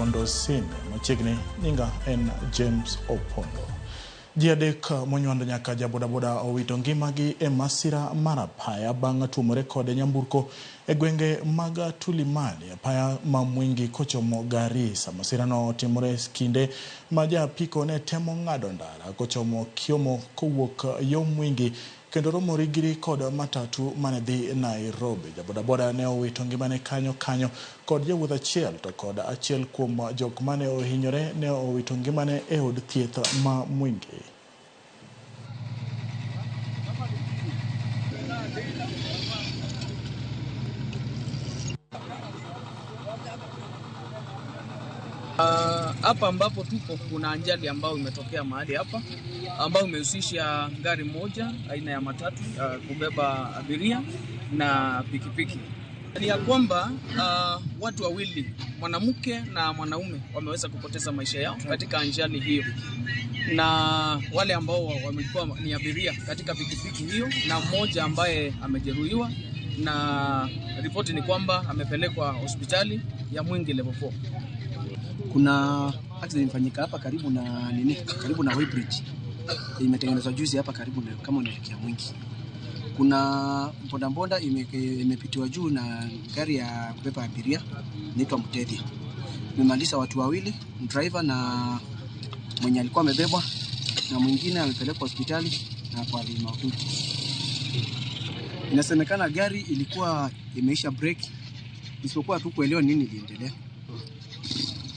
Mondo Sime. Machiegni nyinga en James Opondo. Ji adek monywando nyaka ja bodaboda owito ngimagi e masira mar apaya bang' tuomore kode nyamburko e gwenge mag Tulimani, apaya ma Mwingi kochomo Garissa. Masirano otimore kinde ma ja apiko ne temo ng'ado ndara kochomo Kiomo kowuok yo Mwingi kendo romo rigri kod matatu mane dhi Nairobi. Ja bodaboda ne owito ngimane kanyo kanyo kod jawuoth achiel to kod achiel kuom jok mane ohinyore ne owito ngimane e od thieth ma Mwingi. Hapa ambapo tupo kuna ajali ambayo imetokea mahali hapa ambayo imehusisha gari moja aina ya matatu kubeba abiria na pikipiki. Ni ya kwamba watu wawili, mwanamke na mwanaume, wameweza kupoteza maisha yao katika ajali hiyo, na wale ambao wamekuwa ni abiria katika pikipiki hiyo, na mmoja ambaye amejeruhiwa, na ripoti ni kwamba amepelekwa hospitali ya Mwingi level 4. Kuna accident imefanyika hapa karibu na nini, karibu na weighbridge imetengenezwa juzi hapa karibu na kama unaelekea Mwingi. Kuna bodaboda imepitiwa juu na gari ya kubeba abiria inaitwa Mtethi. Imemaliza watu wawili, driver na mwenye alikuwa amebebwa, na mwingine amepelekwa hospitali na kwa hali mahututi. Inasemekana gari ilikuwa imeisha brake, isipokuwa tu kuelewa nini iliendelea.